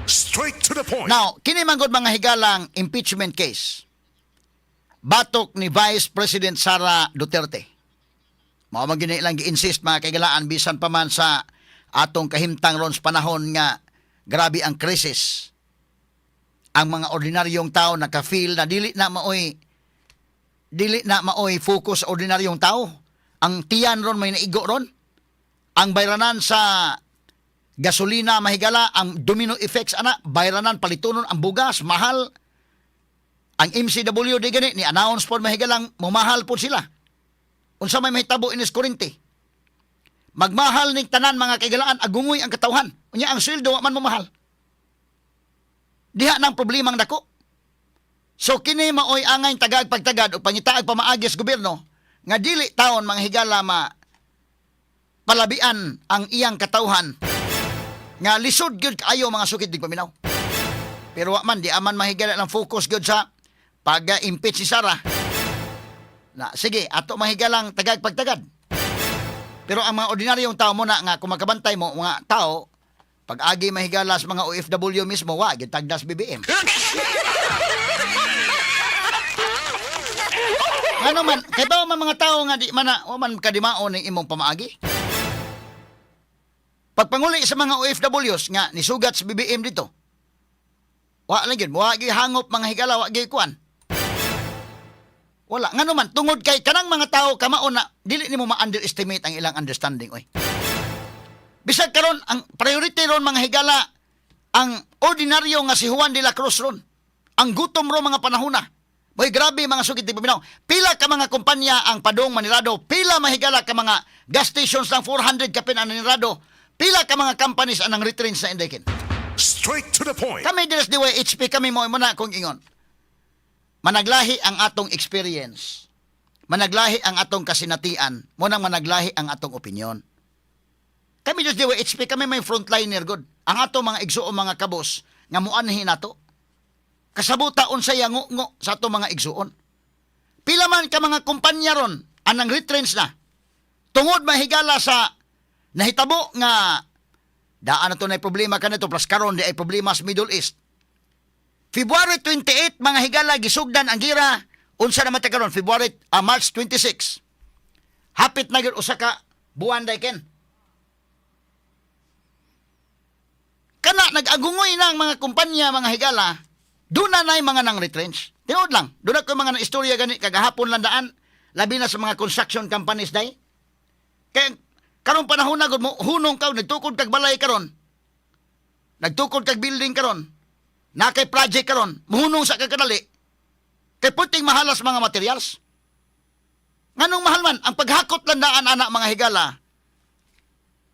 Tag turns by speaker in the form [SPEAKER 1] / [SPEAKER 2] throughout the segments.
[SPEAKER 1] Straight to the point.
[SPEAKER 2] Now, kini man gud, mga higalang, impeachment case batok ni Vice President Sara Duterte. Mao man gini ilang gi-insist, mga kaigalaan, bisan pa man sa atong kahimtang ron sa panahon nga grabe ang krisis. Ang mga ordinaryong tao naka-feel na dili na maoy focus sa ordinaryong tao. Ang tiyan ron may naigo ron. Ang bayranan sa gasolina, mahigala, ang domino effects ana, bayranan palitunon ang bugas, mahal. Ang MCW di gani ni announce pod, mahigalang, mumahal pod sila. Unsa may mahitabo inis kurente? Magmahal ning tanan, mga kaigalaan, agungoy ang katawhan. Unya ang sweldo wa man momahal. Diha nang problemang dako. So kini maoy angay tagag pagtagad o pangitaag pamaagi sa gobyerno nga dili taon, mga higala, ma palabian ang iyang katawhan nga lisod gyud kaayo, mga sukit tigpaminaw. Pero wa man di aman mahigala ng focus gyud sa pag-impeach si Sara. Na sige, ato mahigalang tagag pagtagad. Pero ang mga ordinaryong tao mo na nga kung makabantay mo mga tao pag agi mahigala sa mga OFW mismo, wa gyud tagdas BBM. Ngano man kay ba man mga tao nga di man na wa man kadimao ning imong pamaagi? Pagpanguli sa mga OFWs nga nisugat sa BBM dito, wa lang gyud, wa gyud hangop, mga higala, wa gyud kuan. Wala. Ngano man, tungod kay kanang mga tao kamao na dili nimo ma-underestimate ang ilang understanding oy. Bisag karon ang priority ron, mga higala, ang ordinaryo nga si Juan de la Cruz ron. Ang gutom ro mga panahona. Boy, grabe, mga sukit tigpaminaw. Pila ka mga kumpanya ang padong manirado, pila, mahigala, ka mga gas stations ng 400 kapin ang nanirado, pila ka mga companies ang retrench sa Indekin.
[SPEAKER 1] Straight to the point.
[SPEAKER 2] Kami diri sa DYHP, kami mo na kung ingon. Managlahi ang atong experience. Managlahi ang atong kasinatian. Munang managlahi ang atong opinion. Kami diri sa DYHP, kami may frontliner good. Ang atong mga igsuon, mga kabos, nga muanhi nato. Kasabuta unsay ngo sa atong mga igsuon. Pila man ka mga kumpanya ron anang retrench na. Tungod, mahigala, sa nahitabo nga daan na to na problema kanito plus karon di ay problema sa Middle East. February 28, mga higala, gisugdan ang gira. Unsa naman ta karon? February, March 26. Hapit na gyud usa ka buwan day ken. Kana nag-agungoy na ang mga kumpanya, mga higala, doon na na'y mga nang retrench. Tinuod lang, doon na ko mga na-istorya gani kagahapon lang daan, labi na sa mga construction companies day. Kaya karong panahon na gud mo hunong ka, nagtukod kag balay karon. Nagtukod kag building karon. Na kay project karon, muhunong sa kakadali. Kay puting mahalas mga materials. Nganong mahal man ang paghakot landaan ana, mga higala?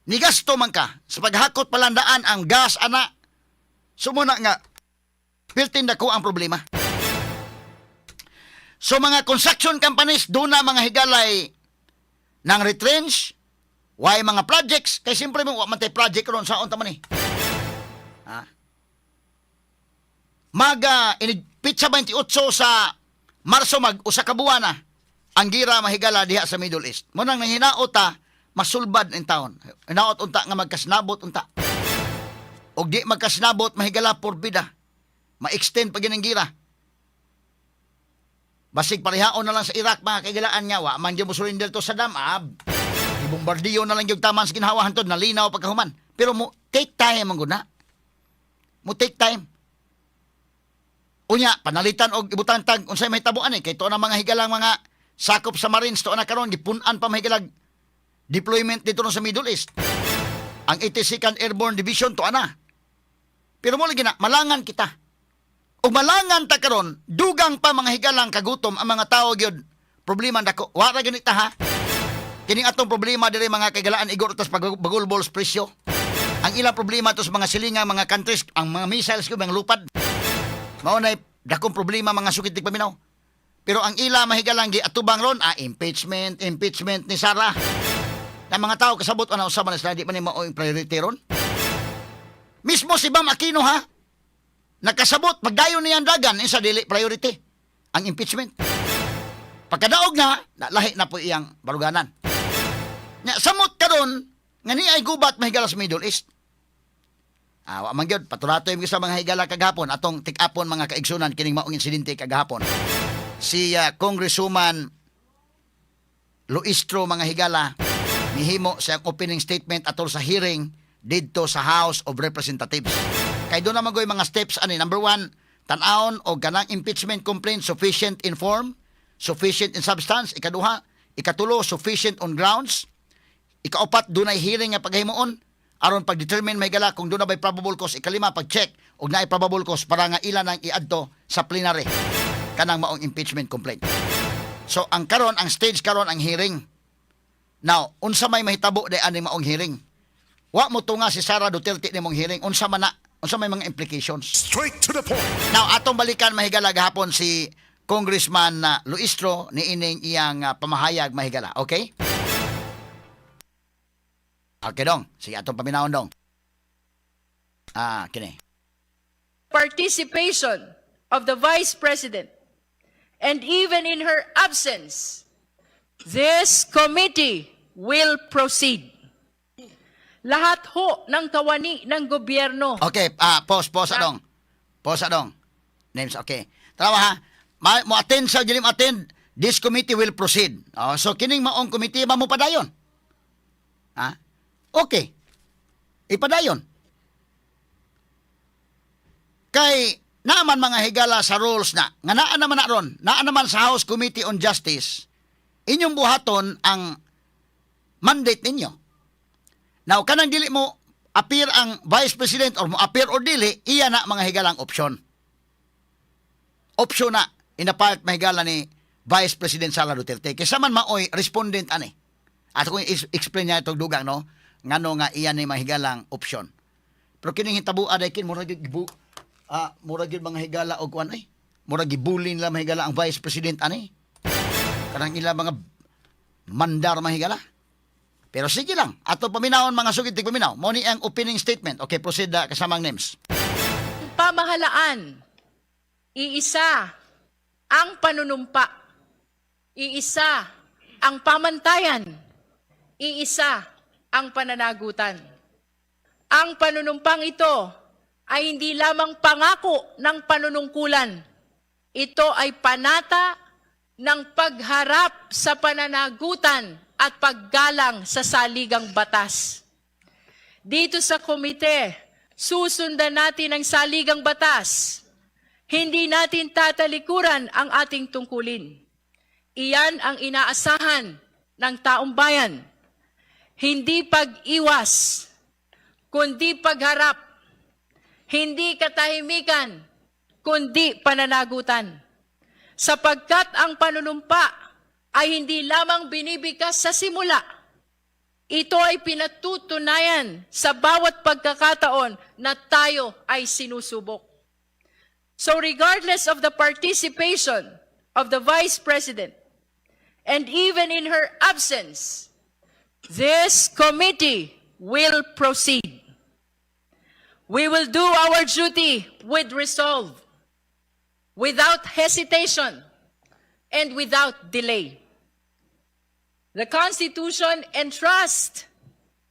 [SPEAKER 2] Nigasto man ka sa paghakot palandaan ang gas ana. Sumuna nga piltin dako ang problema. So mga construction companies doon na, mga higalay, nang retrench, why mga projects kay siyempre mo wa man tay project ron saon ta man eh. Ha? Maga inig pitsa 28 sa Marso, mag usa ka buwan na ang gira, mahigala, diha sa Middle East. Mo nang nanginaot ta masulbad in taon. Hinaot unta nga magkasnabot unta. Og di magkasnabot, mahigala, porbida. Ma-extend pa gining gira. Basig parehaon na lang sa Iraq, mga kaigalaan, nga wa man gyud mo surrender to Saddam ab. Ibombardiyo na lang yung taman sa ginhawa hantod nalinaw pagkahuman. Pero mo take time man gud na. Mo take time. Unya, panalitan og ibutang tag unsay mahitabo ani kay tuo na, mga higalang, mga sakop sa Marines tuo na karon gipun-an pa, mahigalag, deployment dito sa Middle East. Ang 82nd Airborne Division tuo na. Pero mo lagi na malangan kita. Ug malangan ta karon, dugang pa, mga higalang, kagutom ang mga tao gyud. Problema dako. Wa ra ganita ha. Kining atong problema diri, mga kaigalaan, igor tas pagbagulbol sa presyo. Ang ilang problema to sa mga silingang mga countries, ang mga missiles ko mga lupad. Mao nay dakong problema, mga sukit paminaw. Pero ang ila, mahigalang, gi atubang ron impeachment, impeachment ni Sara. Na mga tao kasabot ana usa man sila, di man ni mao yung priority ron. Mismo si Bam Aquino ha. Nakasabot pagdayon niyang dagan isa dili priority ang impeachment. Pagkadaog na, lahi na po iyang baruganan. Nya samot karon nga ni ay gubat, mahigala, sa Middle East. Ah, wa man gyud paturato yung sa mga higala kagahapon atong tik-apon, mga kaigsunan, kining maong insidente kagahapon. Si Congresswoman Luistro, mga higala, mihimo sa opening statement atol sa hearing didto sa House of Representatives. Kay duna man goy mga steps ani. Number one, tan-awon og kanang impeachment complaint sufficient in form, sufficient in substance. Ikaduha, ikatulo, sufficient on grounds. Ikaupat, dunay hearing nga paghimuon aron pag-determine, mga higala, kung duna bay probable cause. Ikalima, pag-check og naay probable cause para nga ila nang iadto sa plenary kanang maong impeachment complaint. So ang karon, ang stage karon ang hearing. Now, unsa may mahitabo di ani maong hearing? Wa mo tunga si Sara Duterte ni mong hearing, unsa man na? Unsa may mga implications?
[SPEAKER 1] Straight to the point.
[SPEAKER 2] Now, atong balikan, mahigala, gahapon si Congressman na Luistro ni ining iyang pamahayag, mahigala. Okay? Okay dong. Sige, atong paminawon, dong. Ah, kini.
[SPEAKER 3] Participation of the Vice President, and even in her absence, this committee will proceed. Lahat ho ng kawani ng gobyerno
[SPEAKER 2] Okay, pause, pause adong. Pause adong. Names, okay. Tarawa ha. Mo attend sa dili mo attend, this committee will proceed. Oh, so kining maong committee ba mo padayon? Ha? Okay. Ipadayon. Kay naaman, mga higala, sa rules na nga naa naman na ron, naa naman sa House Committee on Justice, inyong buhaton ang mandate ninyo. Now, kanang dili mo appear ang Vice President or mo appear or dili, iya na, mga higalang, option. Option na in the part, mahigala, ni Vice President Sara Duterte. Kaysa man maoy respondent ani. At kung explain niya itong dugang, no? Ngano nga iya ni mahigalang option. Pero kining hitabo aday kin murag gyud, mga higala, og kuan ay. Murag gibulin lang, mahigala, ang Vice President ani. Kanang ila mga mandar, mahigala. Pero sige lang, ato paminawon, mga sugid tigpaminaw. Mo ni ang opening statement. Okay, proceed kasamang names.
[SPEAKER 3] Pamahalaan, iisa ang panunumpa, iisa ang pamantayan, iisa ang pananagutan. Ang panunumpang ito ay hindi lamang pangako ng panunungkulan. Ito ay panata ng pagharap sa pananagutan at paggalang sa saligang batas. Dito sa komite, susundan natin ang saligang batas. Hindi natin tatalikuran ang ating tungkulin. Iyan ang inaasahan ng taong bayan. Hindi pag-iwas, kundi pagharap. Hindi katahimikan, kundi pananagutan. Sapagkat ang panunumpa ay hindi lamang binibigkas sa simula, ito ay pinatutunayan sa bawat pagkakataon na tayo ay sinusubok. So regardless of the participation of the Vice President, and even in her absence, this committee will proceed. We will do our duty with resolve, without hesitation, and without delay. The Constitution entrusts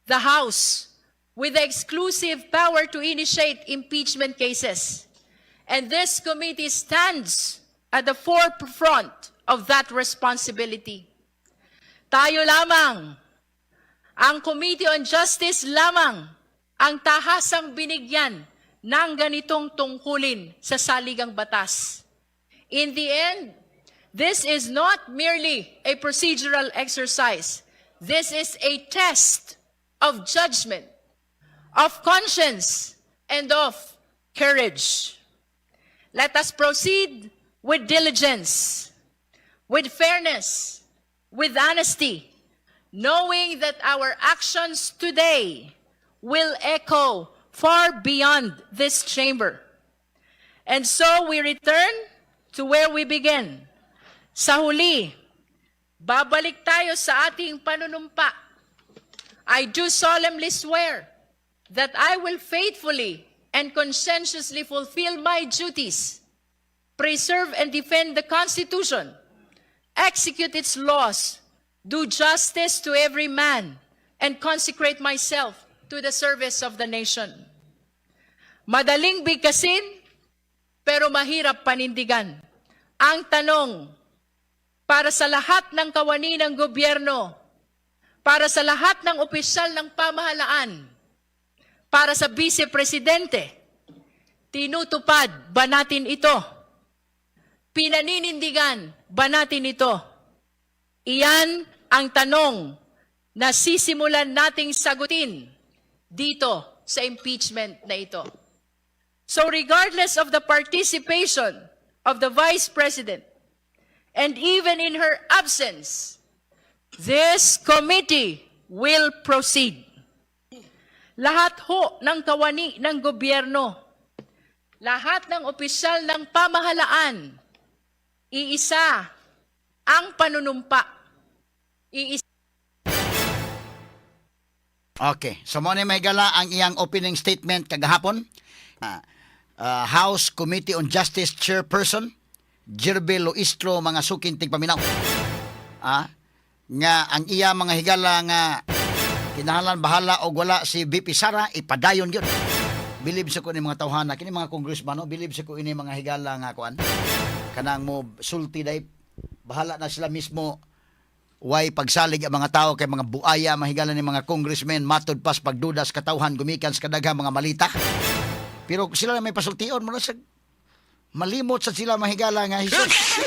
[SPEAKER 3] the House with the exclusive power to initiate impeachment cases. And this committee stands at the forefront of that responsibility. Tayo lamang, ang Committee on Justice lamang, ang tahasang binigyan ng ganitong tungkulin sa saligang batas. In the end, this is not merely a procedural exercise. This is a test of judgment, of conscience, and of courage. Let us proceed with diligence, with fairness, with honesty, knowing that our actions today will echo far beyond this chamber. And so we return to where we began. Sa huli, babalik tayo sa ating panunumpa. I do solemnly swear that I will faithfully and conscientiously fulfill my duties, preserve and defend the Constitution, execute its laws, do justice to every man, and consecrate myself to the service of the nation. Madaling bigkasin, pero mahirap panindigan. Ang tanong, para sa lahat ng kawani ng gobyerno, para sa lahat ng opisyal ng pamahalaan, para sa vice-presidente, tinutupad ba natin ito? Pinaninindigan ba natin ito? Iyan ang tanong na sisimulan nating sagutin dito sa impeachment na ito. So regardless of the participation of the Vice President, and even in her absence, this committee will proceed. Lahat ho ng kawani ng gobyerno, lahat ng opisyal ng pamahalaan, iisa ang panunumpa. Iisa
[SPEAKER 2] Okay. So mo ni may gala ang iyang opening statement kagahapon. House Committee on Justice Chairperson Gerville Luistro, mga suking tigpaminaw. Nga ang iya, mga higala, nga kinahanglan bahala og wala si VP Sara, ipadayon gyud. Bilib sa ko ni mga tawhana kini, mga congressman, no? Bilib sa ko ini, mga higala, nga kuan kanang mo sulti day bahala na sila mismo, way pagsalig ang mga tao kay mga buaya, mahigala ni mga congressmen, matod pas pagdudas katawhan gumikan sa kadaghang mga malita. Pero sila na may pasultion mo na sa malimot sa sila, mahigala, nga Jesus.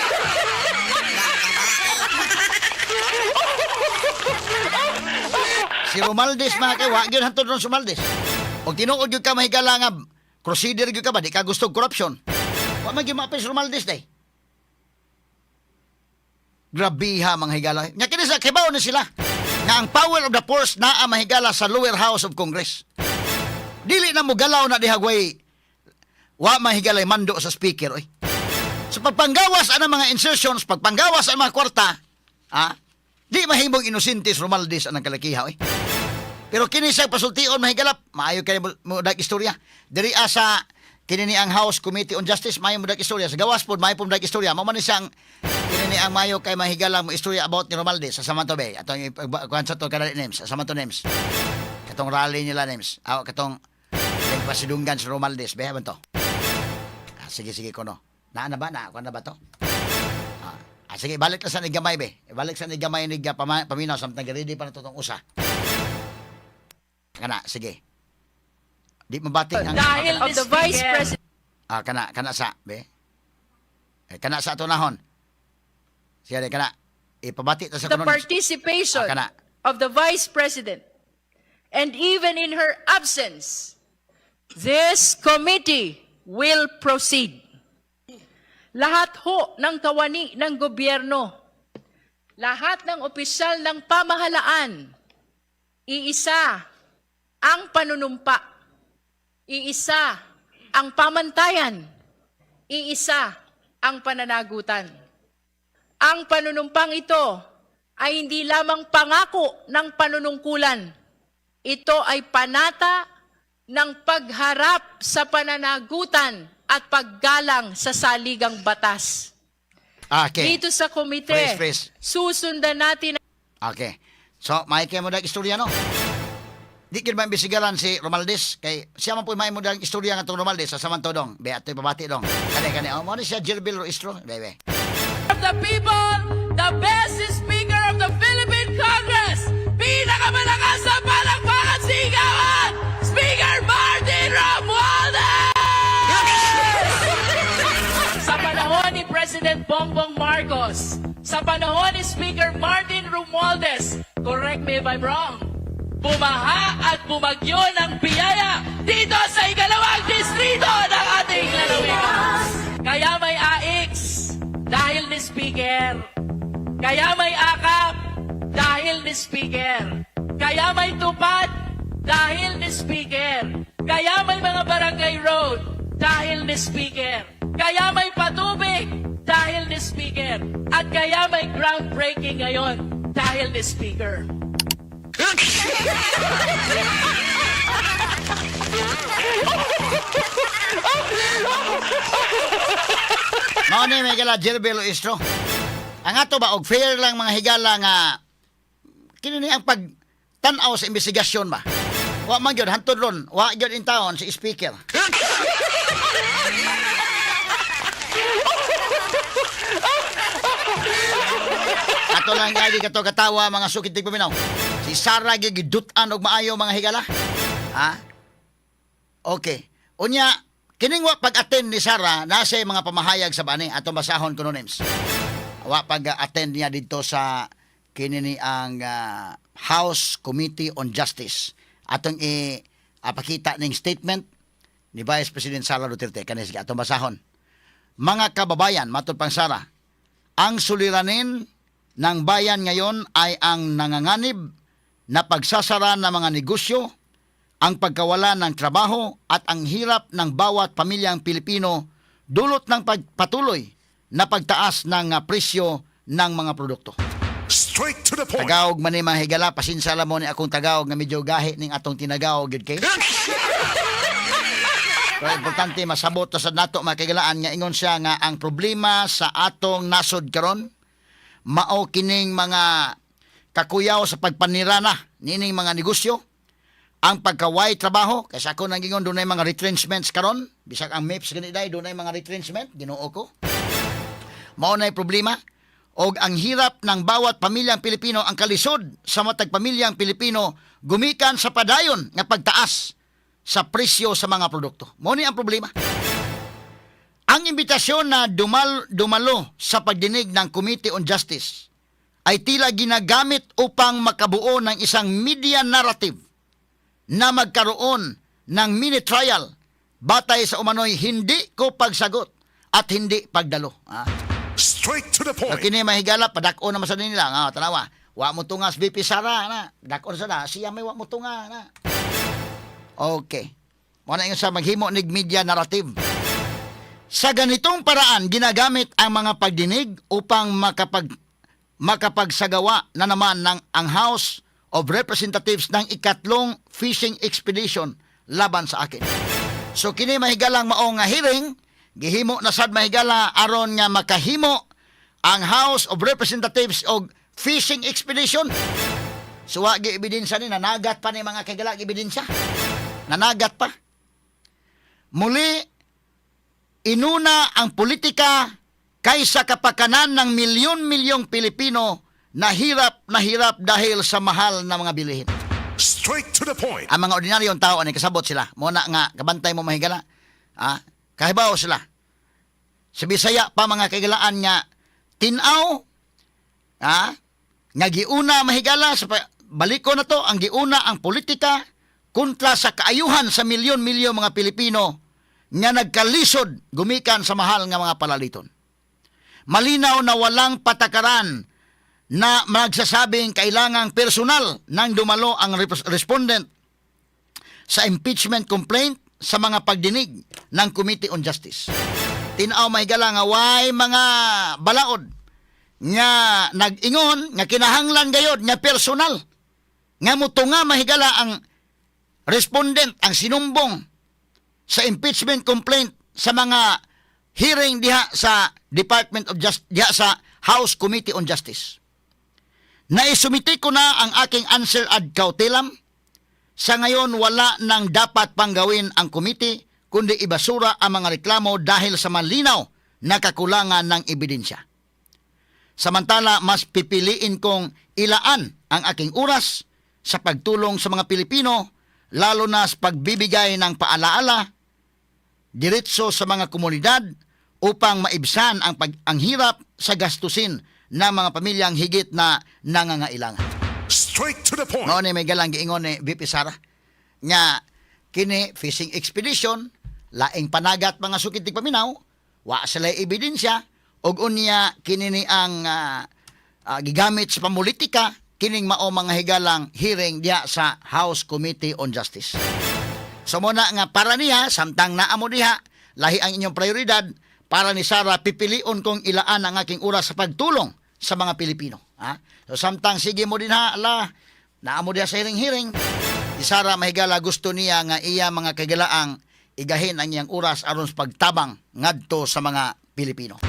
[SPEAKER 2] Si Romaldes, mga kay, wa gyud hantod ron si Romaldes. Og tinuod gyud ka, mahigala, nga crusader gyud ka ba, di ka gusto og corruption, wa man gyud maapil si Romaldes day. Grabiha, mga higala. Nya kini sa kibaw na sila nga ang power of the purse naa, mahigala, sa lower house of Congress. Dili na mo galaw na dihagway wa mahigalay mando sa speaker, oy. So pagpanggawas ang mga insertions, pagpanggawas ang mga kwarta, di mahimong inosente si Romaldes anang kalakiha, oy. Pero kini siya pasultion, mahigala, maayo kay mo dag istorya. Diri asa kini ni ang House Committee on Justice, maayo mo dag istorya. Sa gawas pod maayo po dag istorya. Mao man ni siyang kini ni ang maayo kay mahigala mo istorya about ni Romaldes sa Samanto Bay. Atong kuan sa to kadali names, sa Samanto names. Katong rally nila names. Ah, katong nagpasidunggan si Romaldes, be ba to? Ah, sige sige kono. Naa na ba na kuan na ba to? Ah, sige, balik lang sa ni gamay be. Balik sa ni gamay ni paminaw samtang ready pa na to tong usa. Kana, sige. Di mabati ang
[SPEAKER 3] Dahil of the Vice President
[SPEAKER 2] Ah, kana kana sa be. Eh, kana sa ato nahon. Sige, kana. Ipabati ta sa
[SPEAKER 3] the
[SPEAKER 2] kuno.
[SPEAKER 3] Participation
[SPEAKER 2] Ah, kana.
[SPEAKER 3] of the Vice President, and even in her absence, this committee will proceed. Lahat ho ng kawani ng gobyerno, lahat ng opisyal ng pamahalaan, iisa ang panunumpa, iisa ang pamantayan, iisa ang pananagutan. Ang panunumpang ito ay hindi lamang pangako ng panunungkulan. Ito ay panata ng pagharap sa pananagutan at paggalang sa saligang batas.
[SPEAKER 2] Ah, okay.
[SPEAKER 3] Dito sa komite,
[SPEAKER 2] Fresh, fresh.
[SPEAKER 3] susundan natin
[SPEAKER 2] Okay. So, may kay mo dag istorya, no? Di kid maimbestigaran si Romaldes kay siya man po may mo dag istorya nga tong Romaldes sa Samanto dong. Be atoy pabati dong. Kani kani oh, mo ni siya Gerville Luistro. Be be.
[SPEAKER 4] Of the people, the best speaker of the Philippine Congress, pinakamalakas sa palakpakan sigawan, Speaker Martin Romualdez! Sa panahon ni President Bongbong Marcos, sa panahon ni Speaker Martin Romualdez, correct me if I'm wrong, bumaha at bumagyo ng biyaya dito sa ikalawang distrito ng ating lalawigan. Kaya may AICS dahil ni Speaker. Kaya may AKAP dahil ni Speaker. Kaya may TUPAD dahil ni Speaker. Kaya may mga barangay road dahil ni Speaker. Kaya may patubig dahil ni Speaker. At kaya may groundbreaking ngayon dahil ni Speaker.
[SPEAKER 2] Mao ni may gala Gerville Luistro. Ang ato ba og fair lang, mga higala, nga kini ni ang pag tan-aw sa investigasyon ba. Wa man gyud hantod ron, wa gyud in taon si speaker. Ato lang gagi kato katawa, mga sukit tigpaminaw. Si Sara gigidut-an og maayo, mga higala. Ha? Okay. Unya, kining wa pag-attend ni Sara nasa mga pamahayag sa bani atong basahon kuno names. Wa pag-attend niya dito sa kini ni ang House Committee on Justice. Atong i apakita ning statement ni Vice President Sara Duterte kani, sige, atong basahon. Mga kababayan, matod pang Sara, ang suliranin ng bayan ngayon ay ang nanganganib na pagsasara ng mga negosyo, ang pagkawala ng trabaho at ang hirap ng bawat pamilyang Pilipino dulot ng pagpatuloy na pagtaas ng presyo ng mga produkto.
[SPEAKER 1] Straight to the point.
[SPEAKER 2] Tagaog man ni, mga higala, pasensya lang mo ni akong Tagaog nga medyo gahi ning atong tinagaog gyud kay. Pero importante masabot ta sa nato, mga kahigalaan, nga ingon siya nga ang problema sa atong nasod karon mao kining mga kakuyaw sa pagpanira na nining mga negosyo, ang pagkaway trabaho, kaysa ako nang ingon dunay mga retrenchments karon, bisag ang MEPS gani day dunay mga retrenchment, Ginoo ko. Mao nay problema og ang hirap ng bawat pamilyang Pilipino, ang kalisod sa matag pamilyang Pilipino gumikan sa padayon nga pagtaas sa presyo sa mga produkto. Mao ni ang problema. Ang imbitasyon na dumalo sa pagdinig ng Committee on Justice ay tila ginagamit upang makabuo ng isang media narrative na magkaroon ng mini trial batay sa umano'y hindi ko pagsagot at hindi pagdalo. Ah.
[SPEAKER 1] Straight to the
[SPEAKER 2] So
[SPEAKER 1] point.
[SPEAKER 2] kini, mahigala, padak-o naman sa nila. Nga, tanawa. Wa mo tungas VP Sara na. Dak-o na sana. Siya may wa mo tunga na. Okay. Mao na ingon sa maghimo nig media narrative. Sa ganitong paraan, ginagamit ang mga pagdinig upang makapagsagawa na naman ng ang House of Representatives ng ikatlong fishing expedition laban sa akin. So kini, mahigalang, mao nga hearing gihimo na sad, mahigala, aron nga makahimo ang House of Representatives og fishing expedition. So wa gi ebidensya ni, nanagat pa ni, mga kagala, ebidensya. Nanagat pa. Muli, inuna ang politika kaysa kapakanan ng milyon-milyong Pilipino na hirap dahil sa mahal na mga bilihin.
[SPEAKER 1] Straight to the point.
[SPEAKER 2] Ang mga ordinaryong tao ani kasabot sila. Mo na nga kabantay mo, mahigala. Ah, kahibaw sila. Sa Bisaya pa, mga kahigalaan, nga tin-aw nga giuna, mahigala, sa baliko na to ang giuna ang politika kontra sa kaayuhan sa milyon-milyon mga Pilipino nga nagkalisod gumikan sa mahal nga mga palaliton. Malinaw na walang patakaran na magsasabing kailangang personal nang dumalo ang respondent sa impeachment complaint sa mga pagdinig ng Committee on Justice. Tinaw, mahigala, nga way mga balaod nga nag-ingon nga kinahanglan gayod nga personal nga mutunga, mahigala, ang respondent, ang sinumbong sa impeachment complaint sa mga hearing diha sa Department of Justice, diha sa House Committee on Justice. Naisumite ko na ang aking answer ad cautelam. Sa ngayon, wala nang dapat pang gawin ang committee kundi ibasura ang mga reklamo dahil sa malinaw na kakulangan ng ebidensya. Samantala, mas pipiliin kong ilaan ang aking oras sa pagtulong sa mga Pilipino, lalo na sa pagbibigay ng paalaala diretso sa mga komunidad upang maibsan ang hirap sa gastusin ng mga pamilyang higit na nangangailangan.
[SPEAKER 1] Straight to the point.
[SPEAKER 2] Mao ni may galang giingon ni VP Sara nga kini fishing expedition, laing panagat, mga sukit paminaw, wa sila ebidensya og unya kini ni ang gigamit sa pamulitika kining mao, mga higalang, hearing diha sa House Committee on Justice. So mo na nga para niya, samtang naa mo diha, lahi ang inyong prioridad. Para ni Sara, pipilion kong ilaan ang aking oras sa pagtulong sa mga Pilipino. Ha? So samtang sige mo din ha, ala, naa mo diha sa hearing-hearing, si Sara, mahigala, gusto niya nga iya mga kagalaang igahin ang iyang oras aron sa pagtabang ngadto sa mga Pilipino.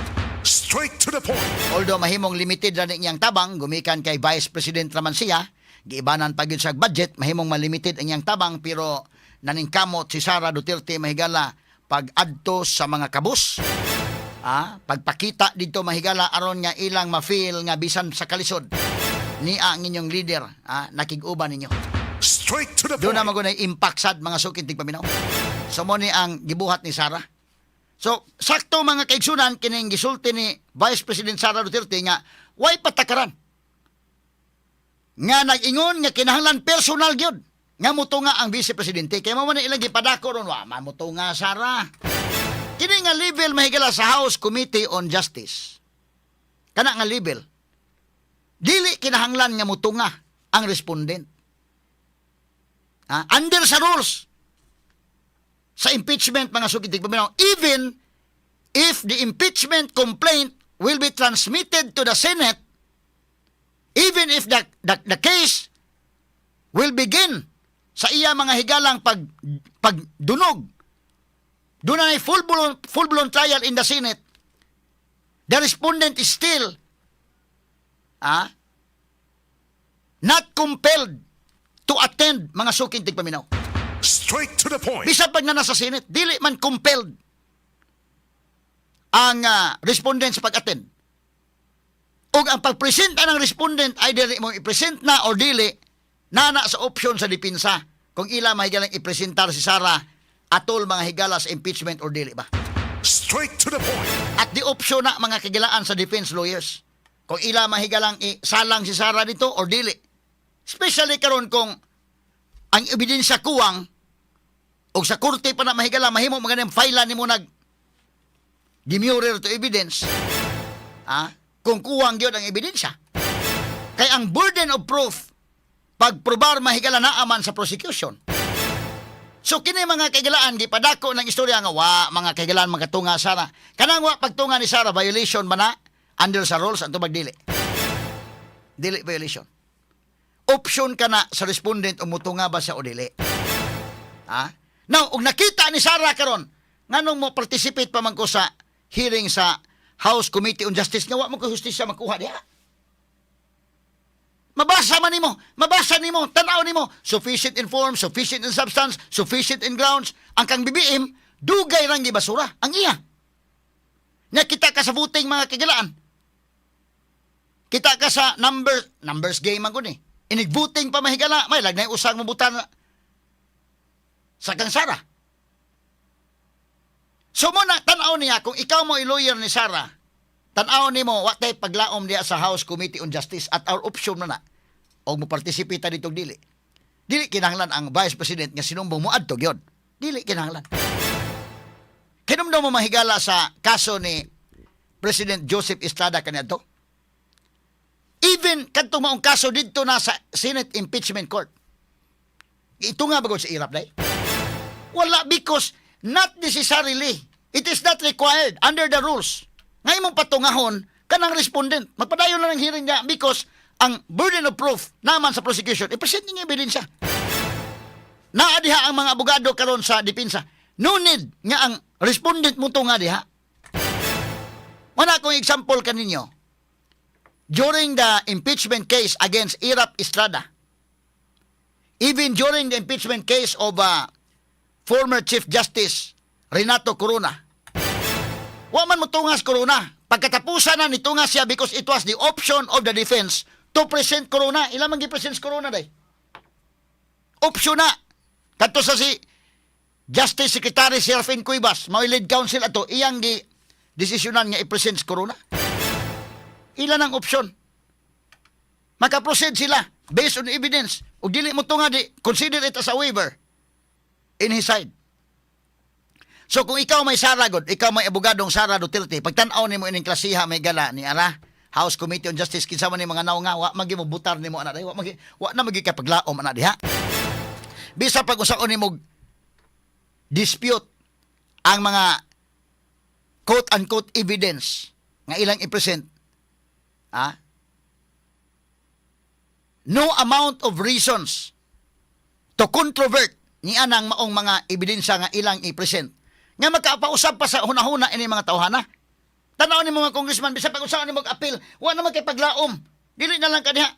[SPEAKER 1] Straight to the point.
[SPEAKER 2] Although mahimong limited ra ni iyang tabang gumikan kay Vice President raman siya, giibanan pa gyud sa budget, mahimong malimited ang iyang tabang, pero Naningkamot si Sara Duterte, mahigala, pag adto sa mga kabus. Pagpakita dito, mahigala, aron nga ilang ma-feel nga bisan sa kalisod ni ang inyong leader, nakig-uban ninyo.
[SPEAKER 1] Straight to the
[SPEAKER 2] Doon
[SPEAKER 1] point.
[SPEAKER 2] na magunay impact sad, mga suking tigpaminaw. So mo ni ang gibuhat ni Sara. So sakto, mga kaigsunan, kining gisulti ni Vice President Sara Duterte nga way patakaran. Nga nag-ingon nga kinahanglan personal gyud nga mutunga ang vice presidente kay mao man ilang gipadako ron, wa man mutunga Sara. Kini nga level, mahigala, sa House Committee on Justice. Kana nga level, dili kinahanglan nga mutunga ang respondent. Under sa rules sa impeachment, mga suking tigpaminaw, even if the impeachment complaint will be transmitted to the Senate, even if the case will begin sa iya mga higalang pagdunog, doon ay full blown trial in the Senate, the respondent is still not compelled to attend, mga suking tigpaminaw.
[SPEAKER 1] Straight to the point.
[SPEAKER 2] Bisan pag na nasa Senate, dili man compelled ang respondent sa pag-attend. O ang pagpresenta ng respondent, either mo i-present na or dili, nana sa option sa depensa kung ila mahigalang i-presentar si Sara atol, mga higala, sa impeachment or dili ba.
[SPEAKER 1] Straight to the point.
[SPEAKER 2] At the option na, mga kagilaan, sa defense lawyers kung ila mahigalang isalang si Sara dito or dili. Especially karon kung ang ebidensya kuwang o sa korte pa na, mahigala, mahimo mga file nimo nag demurrer to evidence kung kuwang gyud ang ebidensya. Kay ang burden of proof pagprobar, mahigala, naaman sa prosecution. So kini, mga kaigalaan, gipadako ng istorya nga wa, mga kaigalaan, makatunga Sara. Kanang wa pagtunga ni Sara, violation man na under sa rules? Ang tubag, dili. Dili violation. Option ka na sa respondent o mutunga ba siya o dili. Ha? Now, ug nakita ni Sara karon, nganong mo participate pa man ko sa hearing sa House Committee on Justice nga wa mo ko hustisya makuha diha? Mabasa man nimo, mabasa nimo, tanaw nimo, sufficient in form, sufficient in substance, sufficient in grounds. Ang kang BBM, dugay rang gibasura ang iya. Nakita ka sa voting, mga kagilaan. Kita ka sa numbers game ang kun eh. Inig-voting pa, mahigala, may lagnay usang mabutan sa kang Sara. So mo na tanaw niya kung ikaw mo i-lawyer ni Sara, tanaw nimo wa tay paglaom diya sa House Committee on Justice at our option na na og mo participate ta dito dili. Dili kinahanglan ang Vice President nga sinumbong mo adto gyud. Dili kinahanglan. Kinumdum mo, mahigala, sa kaso ni President Joseph Estrada kaniadto? Even kadtong maong kaso didto na sa Senate Impeachment Court. Ito nga bagod sa Erap day? Wala, because not necessarily. It is not required under the rules nga imong patungahon kanang respondent. Magpadayon na ng hearing niya because ang burden of proof naman sa prosecution, i-present ninyo ebidensya. Naa diha ang mga abogado karon sa depensa. No need nga ang respondent mo nga diha. Wala akong example kaninyo. During the impeachment case against Erap Estrada, even during the impeachment case of former Chief Justice Renato Corona, wa man motungas Corona. Pagkatapusan na nitunga siya because it was the option of the defense to present Corona. Ila man gi-present Corona day. Option na. Kadto sa si Justice Secretary Serafin Cuevas, mao lead counsel ato, iyang gi desisyonan nga i-present si Corona. Ila ang option. Makaproceed sila based on evidence. Ug dili mo tunga di, consider it as a waiver in his side. So kung ikaw may Sara god, ikaw may abogadong Sara Duterte, pagtan-aw nimo ining klasiha, may gala ni ara House Committee on Justice, kinsa man ni mga naw nga wa magi mo butar nimo ana wa magi wa na magi kapaglaom ana diha. Bisa pag usaon nimo dispute ang mga quote unquote evidence nga ilang i-present, no amount of reasons to controvert ni anang maong mga ebidensya nga ilang i-present nga makapausab pa sa hunahuna ini mga tawhana. Tanaw ni mga congressman, bisa pag usaon nimo appeal, wa na magkapaglaom, dili na lang kaniha.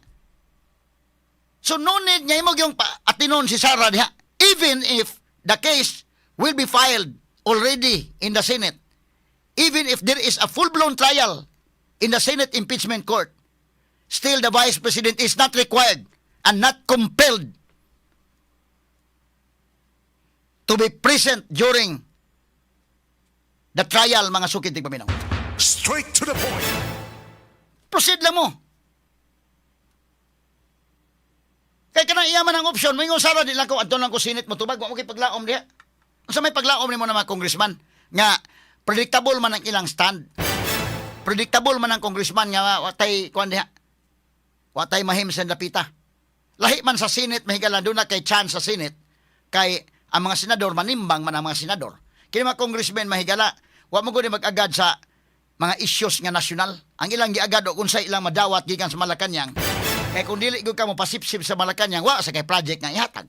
[SPEAKER 2] So no need nga imo yung pa atinon si Sara diha even if the case will be filed already in the Senate, even if there is a full-blown trial in the Senate impeachment court, still the Vice President is not required and not compelled to be present during the trial, mga suki tigpaminaw.
[SPEAKER 1] Straight to the point.
[SPEAKER 2] Proceed lang mo. Kay kanang iya man ang option, moingon Sara, di lang ko adto lang ko Senate mo tubag, wa mo kay paglaom diha. Unsa may paglaom nimo na mga congressman nga predictable man ang ilang stand? Predictable man ang congressman nga watay kuan diha. Watay mahim sa dapita. Lahi man sa Senate, mahigala, duna kay chance sa Senate kay ang mga senador manimbang man ang mga senador. Kini mga congressmen, mahigala, wa mo gud mag-agad sa mga issues nga nasyonal. Ang ilang giagad og unsay ilang madawat gikan sa Malacañang. Kay kung dili gyud ka mo pasipsip sa Malacañang, wa sa kay project nga ihatag.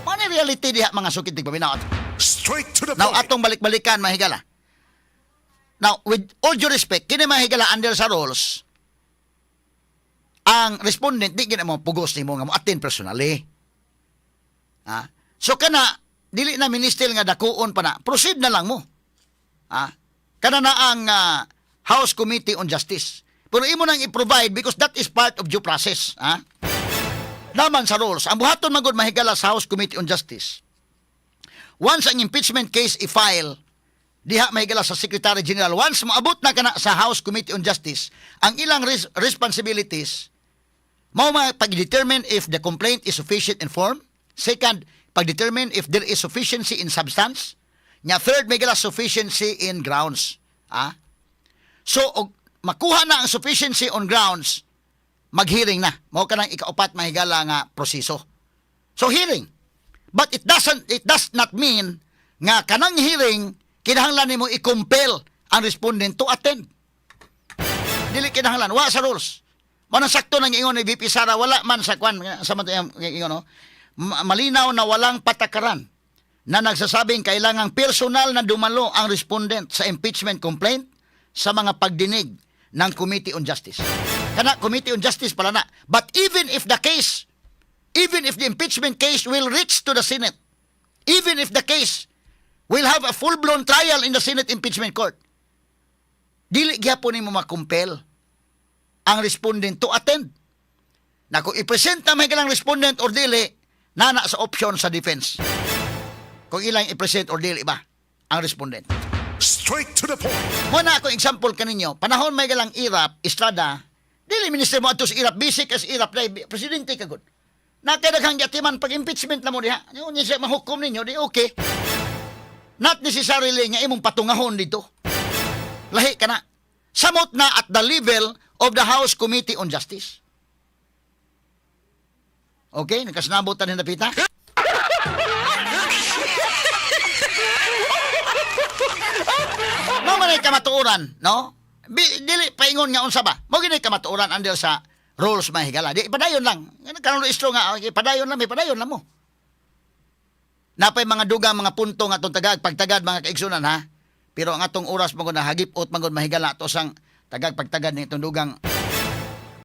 [SPEAKER 2] Mao ni reality diha, mga sukit tigpaminaw.
[SPEAKER 1] Straight to the
[SPEAKER 2] Now
[SPEAKER 1] point.
[SPEAKER 2] atong balik-balikan, mahigala. Now, with all due respect, kini, mahigala, under sa rules, ang respondent di gina mo pugos nimo nga mo attend personally. Ha? So kana dili na minister nga dakuon pa na, proceed na lang mo. Ha? Kana na ang House Committee on Justice. Pero imo nang i-provide because that is part of due process. Ha? Naman sa rules, ang buhaton magod, mahigala, sa House Committee on Justice, once ang impeachment case i-file diha, mahigala, sa Secretary General, once moabot na kana sa House Committee on Justice, ang ilang responsibilities mao ma pag-determine if the complaint is sufficient in form. Second, pag-determine if there is sufficiency in substance. Nya third, mahigala, sufficiency in grounds. Ah? So, og makuha na ang sufficiency on grounds, mag-hearing na. Mao kanang ikaupat, mahigala, nga proseso. So hearing. But it does not mean nga kanang hearing kinahanglan nimo i-compel ang respondent to attend. Dili kinahanglan, wa sa rules. Mao nang sakto nang ingon ni VP Sara, wala man sa kwan sa man ingon, no? Malinaw na walang patakaran na nagsasabing kailangang personal na dumalo ang respondent sa impeachment complaint sa mga pagdinig ng Committee on Justice. Kana Committee on Justice pala na. But even if the impeachment case will reach to the Senate, even if the case will have a full-blown trial in the Senate impeachment court, dili gyapon nimo makumpel ang respondent to attend. Na kung i-present na may kalang respondent or dili, nana sa option sa defense. Kung ilang i-present or dili ba ang respondent.
[SPEAKER 1] Straight to the point.
[SPEAKER 2] Mao na ako example kaninyo, panahon may galang Erap Estrada, dili minister mo adto sa Erap, basic as Erap dai, presidente ka gud. Nakadaghang giatiman pag impeachment na mo diha. Yung siya mahukom ninyo, di okay. Not necessarily nga imong patungahon dito. Lahi ka na. Samot na at the level of the House Committee on Justice. Okay, nakasinabot ta ni napita? Mao man ay kamatuoran, no? Dili paingon nga unsa ba? Mao gini kamatuoran under sa rules, mahigala. Di padayon lang. Karon istro nga okay, padayon lang, may padayon lang mo. Napay mga dugang mga punto nga atong tagag pagtagad, mga kaigsunan, ha. Pero ang atong oras mo na hagipot man gud, mahigala, ato sang tagag pagtagad ni itong dugang